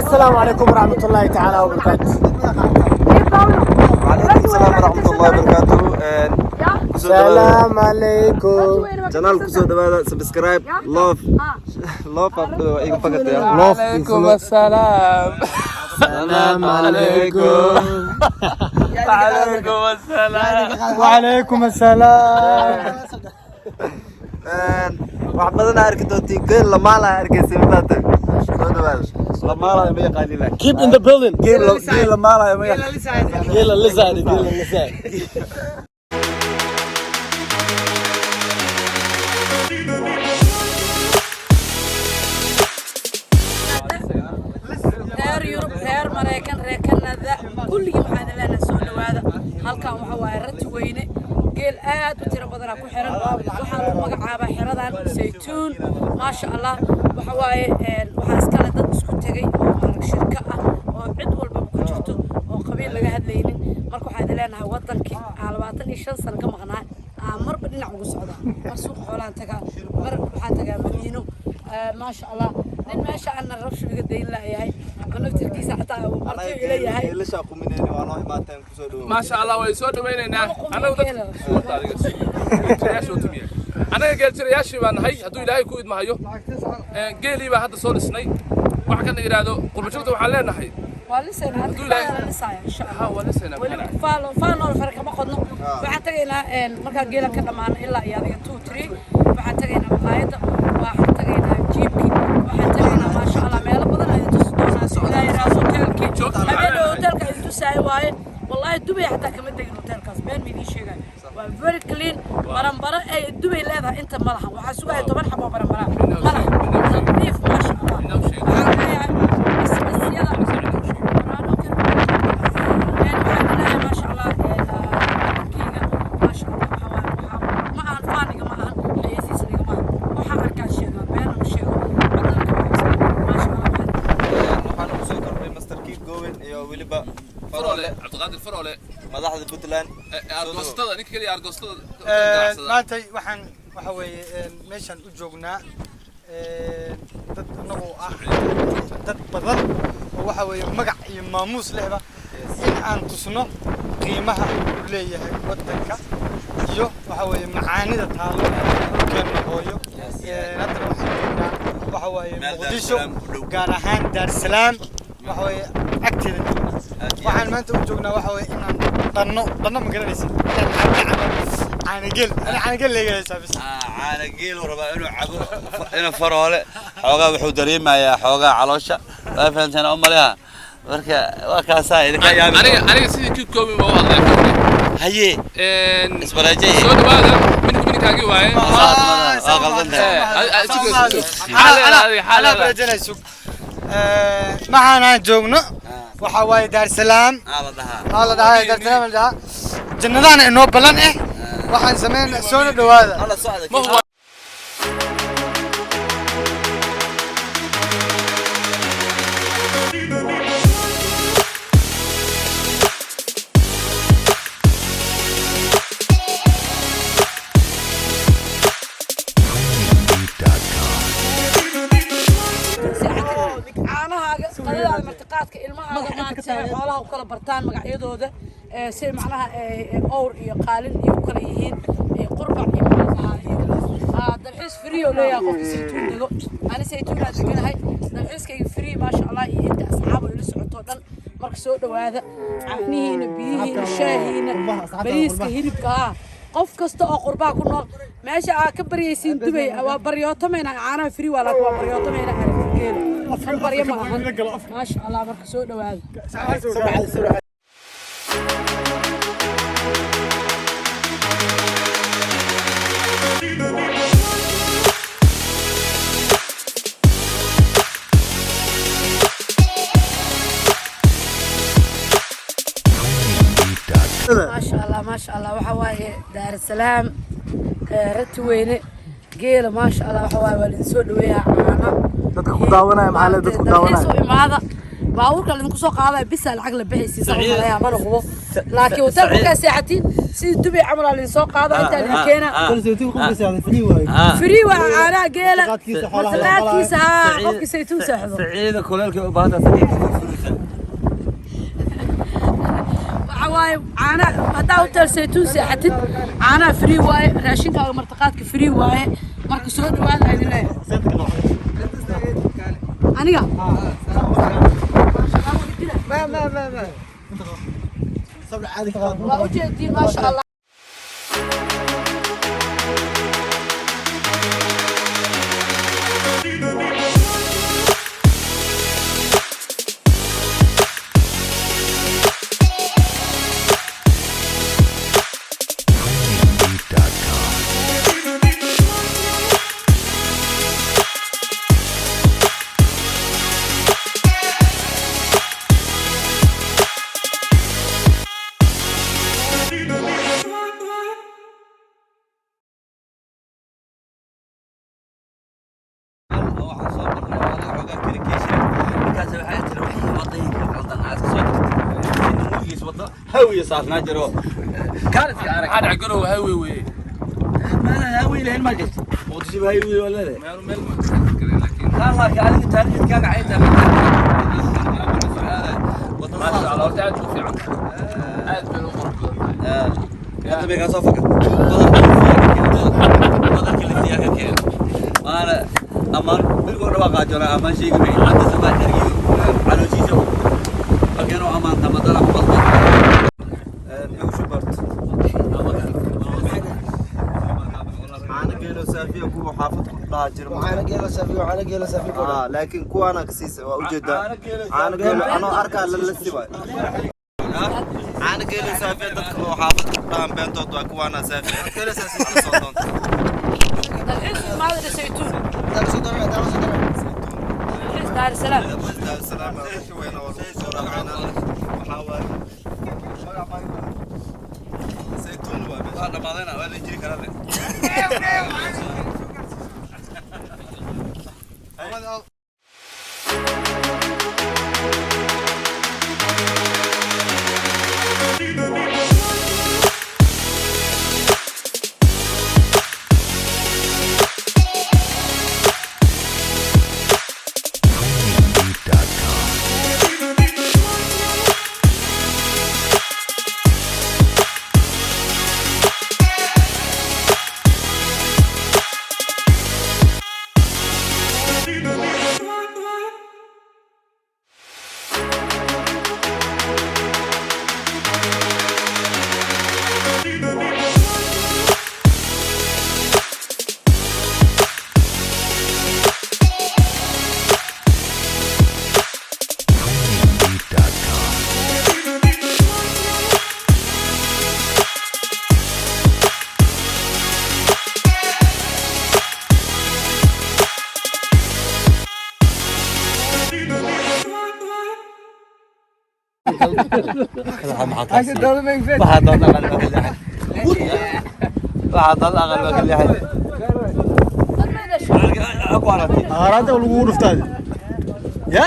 Asalaamu calaykum waraxmatullaahi tacaala wabarakaatu. وعليكم السلام ورحمة الله وبركاته. Kusoo dhawaada Salaamu calaykum. Channel, kusoo dhawaada, subscribe, love, love abdo iga fakataya. Love. عليكم السلام. Salaamu calaykum. عليكم السلام. Wacalaykum assalaam. Wax badan aa arki doontiin, geel lamaala arkaysa, mafaata. Soo dhawaada. Lamaala ma yaqaanin laakiin. Keep in the building. Geel lamaala ma yaqaanin. Geela lisaad, geela lisaad. Reer Yurub, reer Maraykan, reer Kanada, kulligii waxaan leenahay soo dhowaada. Halkan waxa waaye Rati Weyne. Geel aad u tiro badanaa ku xiran. Waxaa lagu magacaabaa xeradan Saytuun. Maasha Allah, waxa waaye waxaa iskale dad isku tegey oo maarag shirka ah oo cid walbaba ku jirto oo qabiil laga hadlaynin. Marka waxaan idin leenahay, wadankii aa 25 sano ka maqnaa aa marba dhinac ugu socda. Mar suuqa xoolaan tagaa, mar waxaan tagaa Madiino. Maasha Allah, nin meesha ana rabshu iga dayn laayahay oo naftirkiisa xataa uu marti ila yahay. Geelasha quminayni waa noo imaateen, kusoo dhawow. Maasha Allah, way soo dhawaynaynaa. Annagu dad wata adiga geeljirayaasha oo tumiya, annaga geeljirayaashii baa nahay. Hadduu Ilaahay ku idmahayo, geelii baa hadda soo dhisnay. Waxa kan la yidhaahdo qurbajoogta waxaan leenahay Waa lisaynaa hadda. Hadduu Kifaayaa la lisaaya, insha Ha. Allah. Waa lisaynaa. Weli faalo faanool fara kama qodno. Waxaan tagaynaa markaan geelan ka dhammaano ilaa iyo adiga 2, 3, waxaan tagaynaa maqaayadda, waxaan tagaynaa jiibki, waxaan tagaynaa, maasha Allah, meelo badan ayaan tusi doonaa si Ilaahay yidhaahdo. Hoteelkii Joogta. Habeen hoteelka idin tusaayo waaye. Wallaahi Dubay xataa kama degin hoteelkaas, been ma idiin sheegayo. Waa very clean. Baranbaro ay Dubay leedahay inta ma lahan. Waxaa sugaya 10 xabo baranbara ma lahan. Nadiif, maasha Allah. Waxaan leeyahay bisbisyada. Waxaan leeyahay, maasha Allah, wadankeyga, maasha Allah. Waxaa waaye, ma ahan faaniga, ma ahan xayeysiisniga, ma ahan. Waxaan arkaa sheegaa, beena ma sheego. Wadanka maasha Allah Waxaan kusoo kordhay Master Keep Going iyo weliba Faroole, Cabdiqaadir Faroole. Madaxda Puntland. Argoostada, ninka keliya argoostada ganacsada. Maanta waxaan waxa weeye meeshaan u joognaa dad anagoo ah dad badan oo waxa weeye magac iyo maamuus lehba in aan tusno qiimaha uu leeyahay wadanka iyo waxa weeye macaanida taalo dhulkeenna hooyo. Haddana waxaan joognaa waxa waaye Meel Muqdisho, Daar Salaam u dhow. Gaar ahaan Daar Salaam waxa weeye agteeda joognaa. Waxaan maanta u joognaa waxa weeye inaan dhanno dhanno, ma garanaysid, inaan cabno caanageel. Ani caanageel leegalaysaa bis. Caana geel uu rabaa inuu cabo, inuu Faroole xoogaa wuxuu dareemayaa xoogaa caloosha, waa fahamteen u maleha. Marka waa kaasaa idinka yaabi. Aniga sidii Keep Going baa u hadlaya. Haye, isbareejay. Soo dhawaada, minka minkaagii waaye. Waa qaldan tahay. Anaa barajanay sug. Maxaanaan joogno waxa waaye Daar Salaam. Aa la dhahaa. Aa la dhahaa Daar Salaam, la dhahaa jannadaana inoo ballan eh. Waxaan sameynaa, soona dhawaada. Hala socda. Ma huwa. Caanahaaga, qadadaada, martiqaadka ilmahaaga, maaragtay si ay xoolaha u kala bartaan magacyadooda, si ay macnaha owr iyo qaalin iyo u kala yihiin, qurbac iyo maxaa la dhahaa iyo dalxiis free oo leeyahay qofka Saytuun dego. Ani Saytuunaa deganahay, dalxiiskayga free, maasha Allah, iyo inta asxaab oo ila socoto dhan. Marka soo dhowaada, caanihiina, biyihiina, shaahiina, bariiska, hilibka. Qof kasta oo qurbaha ku nool meesha aa ka baryaysiin Dubay waa baryootamayna. Caanaha free waa, laakiin waa baryootamayna. Geela kan baryo ma ahan, maasha Allah. Marka soo dhowaada. Maasha Allah, maasha Allah. Waxa waaye Daarusalaam, Rati Weyne, geela, maasha Allah. Waxa waaye waa lidin soo dhaweeyaa, caana. Dadka ku daawanaya, maxaa le dadku daawanaya? Dalxiis u imaada. Baabuurka lidinku soo qaadaya bisa lacag la bixaysiisa, u maleeyaa, mana hubo, laakiin hotelka markaa seexatiin Sidii Dubay camal aa lidin soo qaada, intaa lidin keena. Free waa caanaha geela, martiqaadkiisa. Haa, qofkii Saytuun seexdo. Saciida kuleelka u baahanta saliid. Waxa waaye caanaha, haddaa hotel Saytuun seexatid, caanaha free waaye, raashinkaaga martiqaadka free waaye. Marka soo dhawaada idin leeyahay aniga. Ma Waa ujeediin, maasha Allah. Premiumbeat.com. Waxaan soo marnay adiga xoogaa keligeysay. Markaas waxay tiri wixii wadayinka qaldan aad soo jirtay weligiis wado hawiya saarnaa jiro kaaliska arag. Maxaa dhacay Garowe highway weeye. Maana hawiy lahayn ma jirto, Muqdisho highway waa leedahay. Meel meel ma kale, laakiin taa laakiin adiga taargetkaaga ay tahay. Maasha Allah, horta aad u fiican tahay, aad bay u qurux badan tahay. Hadda bay kaa soo fakar badarka la siiyaa ka keeno maana amaan berigoo dhawaa qaajoona amaan sheegi may hadda sabaa dhergiyo calooshiisa marka inuu amaanta madala ku qaldan Igu shubart. Caano geelo saafiya kuwa xaafadka ku dhaha jira. Caano geelo saafiyo, caano geelo saafiyo. Ah, laakiin kuwaana kasiisa waa ujeedaa. Caano geelo anoo arkaa la la waay. Caano geelo saafiya dadka oo xaafadka ku dhahan beentood waa, kuwaana saafiya. Geelo saafiya soo doonta. Dalxiis imaadada Saytuun, dalxiis Daar Salaam. Salaam weyn oo lagu soo raacayna. Waxaa waaye Saytuun waa meesha. Waa dhamaadayna, waa la jiri karaa. Premiumbeat.com. Premiumbeat.com. Waxaa doon aqal baa ka leexay, waxaa doon aqal baa ka leexay. Dad ma idasho. Aku aragtay. Aaraanta lagu dhuftaa ya.